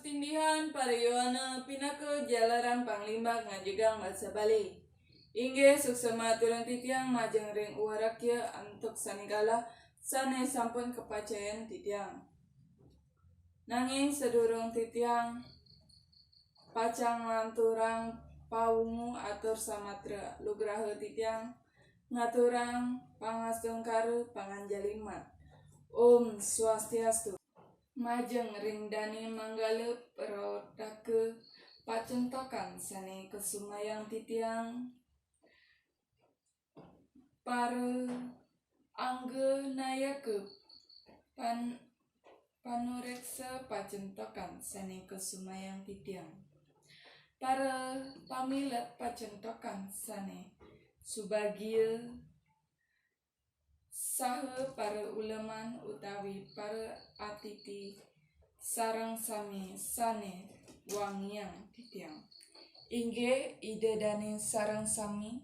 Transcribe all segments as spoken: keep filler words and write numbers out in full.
Tindihan para Yowana pinaka jalaran panglimbak ngajegang basa Bali. Inggih suksma aturang titiang majeng ring uwarakya antuk sanegala sane sampun kapacayan titiang. Nanging sadurung titiang pacang nglanturang pawungu atur samatra lugraha titiang ngaturang pangastungkara panganjalimat. Om Swastiastu. Majeng ring dane manggala prawartaka pacentokan sane kasumayang titiang, para angga nayaka pan-, panureksa pacentokan sane kasumayang titiang, para pamilet pacentokan sane subagia, saha para uleman utawi para atiti sareng sami sane wangiang titiang. Inggih Ida dane sareng sami,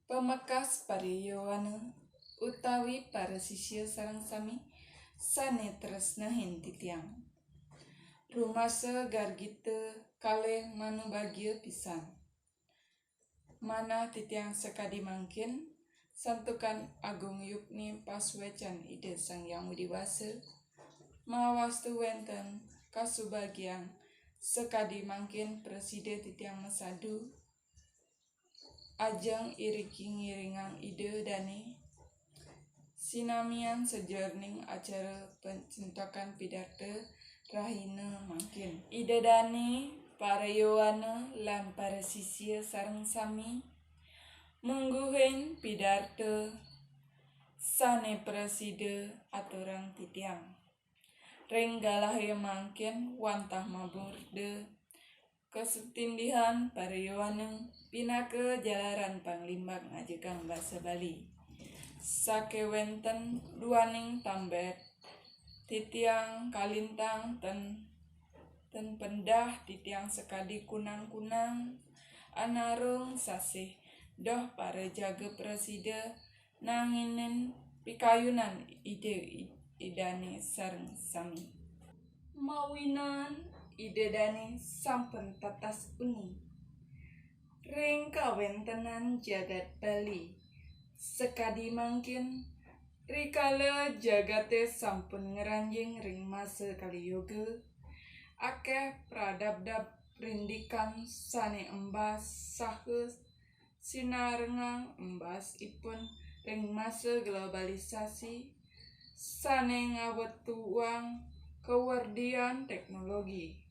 pamekas para Yowana utawi para sisia sareng sami sane tresnahin titiang. Rumasa gargita kalih manubagia pisan. Manah titiang sakadi mangkin, santukan agung yukni pasuecan Ida Sang Hyang Widi Wasa, mawastu wenten kasubagiang sakadi mangkin prasida titiang masadu, ajeng iriki ngiringang Ida dane, sinamian sajeroning acara pacentokan pidarta rahina mangkin. Ida dane, para Yowana lan para sisia sareng sami, mungguhin pidarta sane prasida aturang titiang. Ring galahe mangkin wantah maburda kasutindihan para Yowana pinaka jalaran panglimbak ngajegang basa Bali. Sakewenten duaning tambet, titiang kalintang ten, ten pendah titiang sakadi kunang-kunang anarung sasih, doh para jaga prasida nanginin pikayunan Ida, Idane sareng sami. Mawinan Ida dane sampun tatas uning ring kawentenan jagat Bali. Sakadi mangkin, rikala jagate sampun ngranjing ring masa Kali Yoga, akeh pradabdab rindikan sane embas saha sinarengang embasipun ring masa globalisasi sane ngawetuang kawerdian teknologi.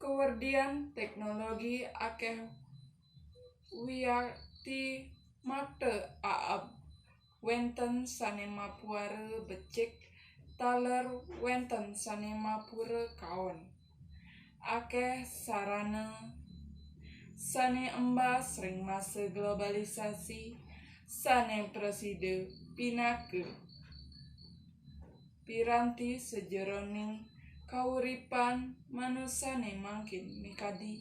Kawerdian teknologi akeh wiakti makta aab, wenten sane mapuara becik taler wenten sane mapura kaon. Akeh sarana sane embas ring masa globalisasi sane prasida pinaka piranti sajeroning kauripan manusane mangkin mikadi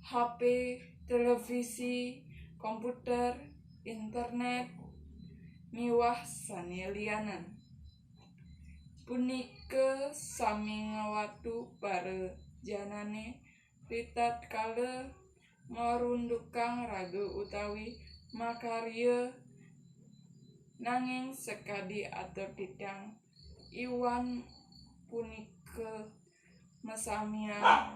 H P, televisi, komputer, internet, miwah sane lianan. Punika sami ngawatu para janane ritatkala marundukang raga utawi makarya, nanging sakadi atur titiang, Iwan punika masamian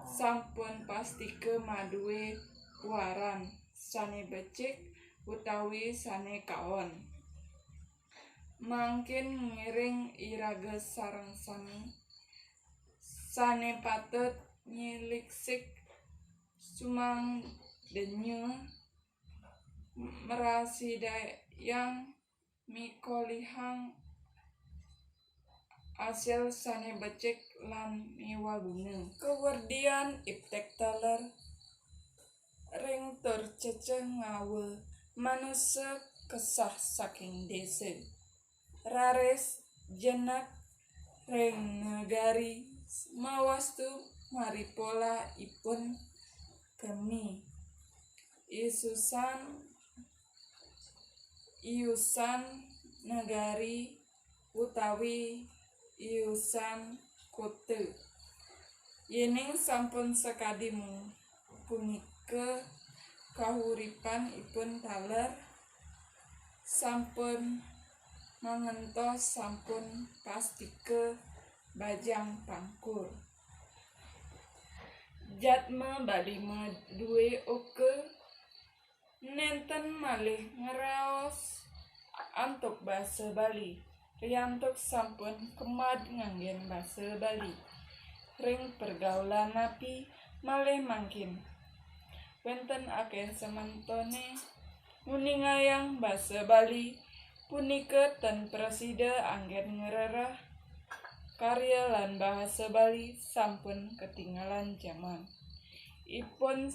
sampun pastika madue waran sane becik utawi sane kaon. Mangkin ngiring iraga sareng sami sane patut nyiliksik sumangdenya mrasidayang mikolihang asil sane becik lan miwaguna. Kawerdian iptek taler ring tur ceceh ngawa manusa kesah saking desa. Raris jenek ring negari mawastu maripola ipun kemi isusan iusan negari utawi iusan kota. Yéning sampun sakadi mu-, punika kahuripan ipun taler, sampun mangentos, sampun pastika bajang pangkur. Jatma Bali madué oka nénten malih ngraos antuk basa Bali, riantuk sampun kemad nganggén basa Bali ring pergaulan napi malih mangkin. Wénten akéh sementoné nguningayang basa Bali punika ten prasida anggén ngrereh karya lan bahasa Bali sampun ketinggalan jaman. Ipun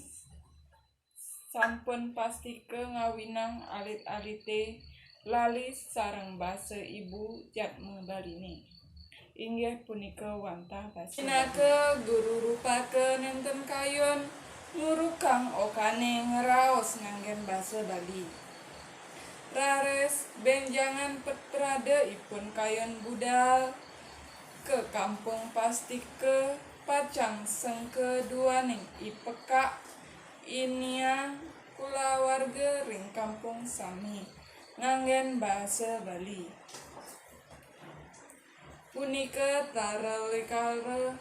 sampun pastika ngawinang alit-alité lali sareng basa ibu jatma Baliné. Inggih punika wantah basa. Pinaka guru rupaka nénten kayun ngurukang okané ngraos nganggén basa Bali. Raris bénjangan petrada ipun kayun budal ka kampung pastika pacang sengka duaning i pekak i niang kulawarga ring kampung sami nganggén basa Bali. Punika tara rikala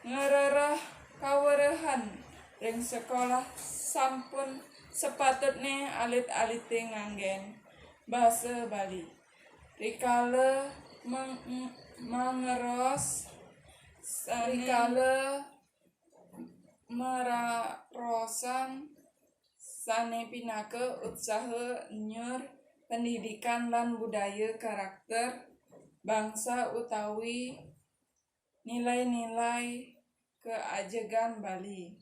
ngrereh kaweruhan ring sekolah sampun sapatutné alit-alité nganggén basa Bali. Rikala meng-, mangeros sané rikala mararosan sané pinaka utsaha nyur pendidikan lan budaya karakter bangsa utawi nilai-nilai keajegan Bali.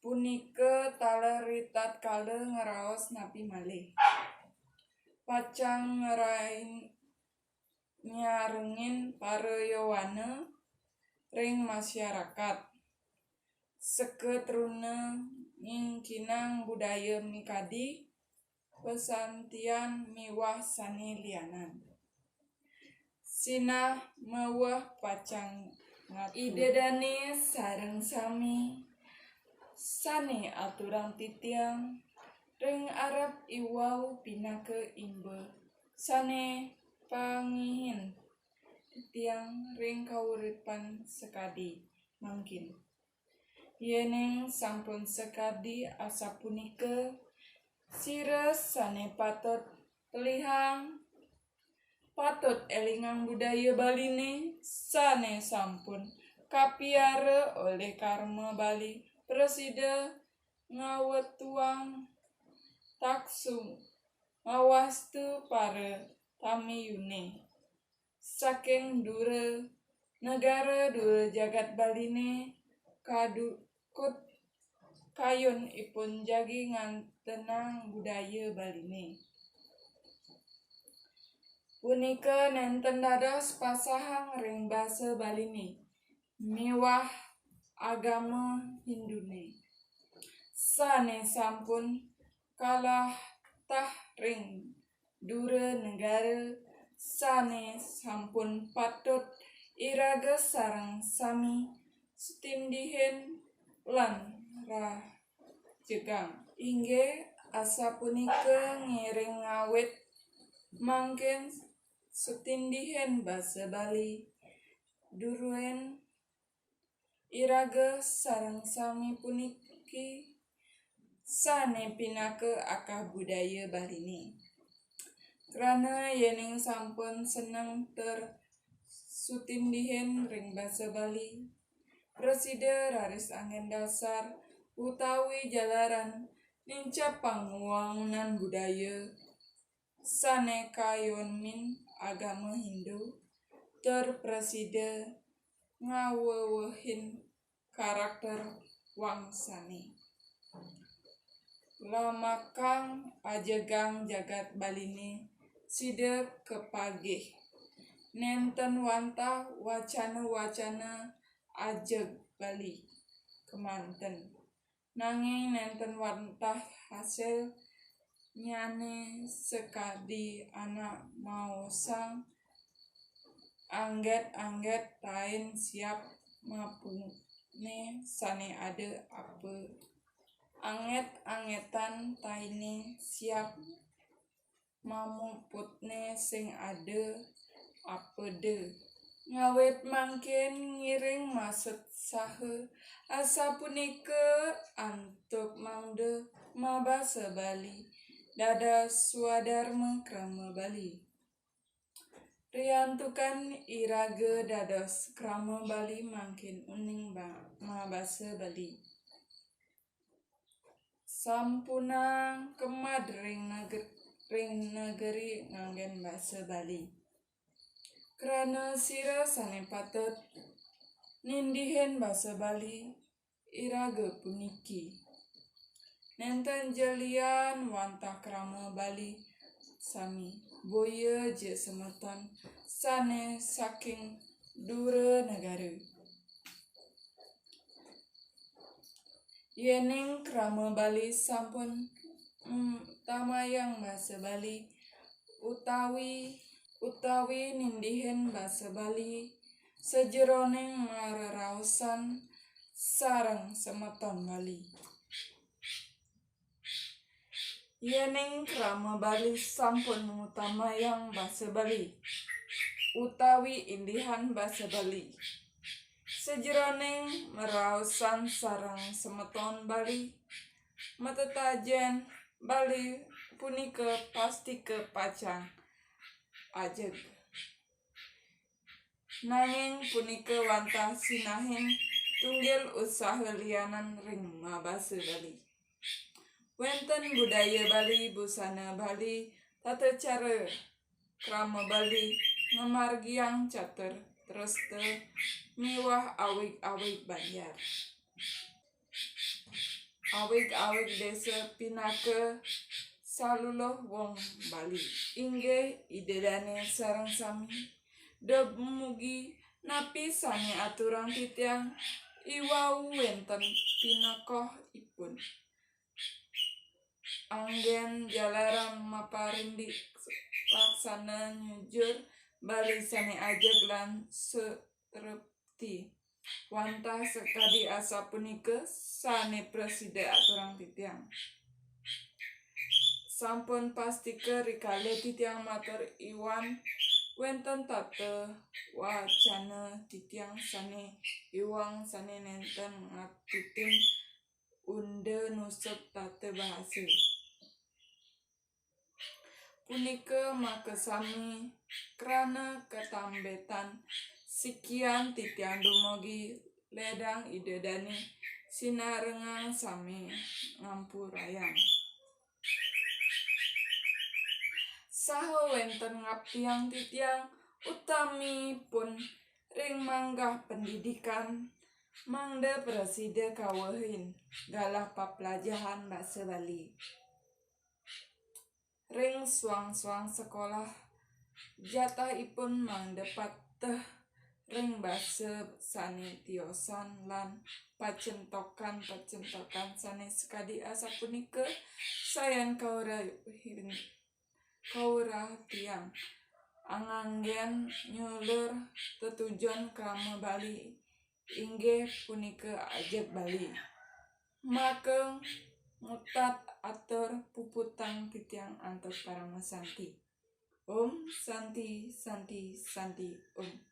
Punika taler ritatkala ngraos napi malih. Pacang ngerain-, nyarengin para yowana ring masyarakat. Seka truna ngingkinang budaya mikadi, pesantian miwah sané lianan. Sinah meweh pacang ngatu. Ida dané sareng sami sané aturang titiang ring arep iwau pinaka imba sané pangihin titiang ring kauripan sakadi mangkin. Yéning sampun sakadi asapunika, sira sané patut pelihang, patut élingang budaya Baliné sané sampun kapiara olih Karma Bali prasida ngawetuang taksu ngawastu para tamiyuné. Saking dura negara dura jagat Baliné kadukut kayun ipun jagi ngantenang budaya Baliné. Punika nénten dados pasahang ring basa Baliné miwah agama Hinduné. Sané sampun kalatah ring dura negara sané sampun patut iraga sareng sami sutindihin lan rajegang. Inggih asapunika ngiring ngawit mangkin sutindihin basa Bali. Duruin iraga sareng sami puniki sané pinaka akah budaya Baliné. Krana yéning sampun seneng ter sutindihin ring basa Bali, prasida raris anggén dasar utawi jalaran nincapang wangunan budaya sané kayunin agama Hindu, tur prasida ngawewehin karakter wangsané. Lamakang ajegang jagat Baliné sida kapagih. Nénten wantah wacana-wacana ajeg Bali kémanten. Nanging nénten wantah hasilnyané sakadi anak maosang anggét-anggét tain siap maputné sané ada apa, angét-angétan tainé siap mamuputné sing ada apa da. Ngawit mangkin ngiring maksud saha asapunika antuk mangda mabasa Bali dados swadarma krama Bali. Riantukan iraga dados krama Bali mangkin uning ba-, mabasa Bali. Sampunang kemad ring neger-, ring negeri nganggén basa Bali. Krana sira sané patut nindihin basa Bali, iraga puniki. Nénten ja lian wantah krama Bali sami, boya ja semeton sané saking dura negara. Yéning krama Bali sampun, mm, tamayang basa Bali utawi, utawi nindihin basa Bali sajeroning mareraosan sareng semeton Bali. Yéning krama Bali sampun ngutamayang basa Bali utawi indihan basa Bali sajeroning maraosan sareng semeton Bali, matetajén Bali punika pastika pacang ajeg. Nanging punika wantah sinahin tunggil usaha lianan ring mabasa Bali. Wénten budaya Bali, busana Bali, tata cara krama Bali, ngamargiang catur trasta miwah awig-awig banjar. Awig-awig désa pinaka saluluh wong Bali. Inggih Ida dané sareng sami. Dumugi napi sané aturang titiang iwau wénten pinokohipun. Anggén jalaran maparindik laksana nyujur Bali sané ajeg lan sutrepti. Wantah sakadi asapunika sané prasida aturang titiang. Sampun pastika rikala titiang matur iwang wénten tata wacana titiang sané iwang sané nénten ngatutin unda nusuk tata bahasa. Punika makasami krana katambétan sikian titiang dumugi lédang Ida dané sinarengang sami ngampurayang. Saha wénten ngaptiang titiang utamipun ring manggah pendidikan mangda prasida kawehin galah paplajahan basa Bali. Ring suang-suang sekolah, jatahipun mangda pateh ring basa sané tiosan lan pacentokan-pacentokan sané sakadi asapunika sayan kaurahin-, kaurah tiang anganggén nyulur tetujon krama Bali inggih punika ajeg Bali. Maka ngutat atur puputang titiang antuk parama santi. Om Santi, Santi, Santi, Om.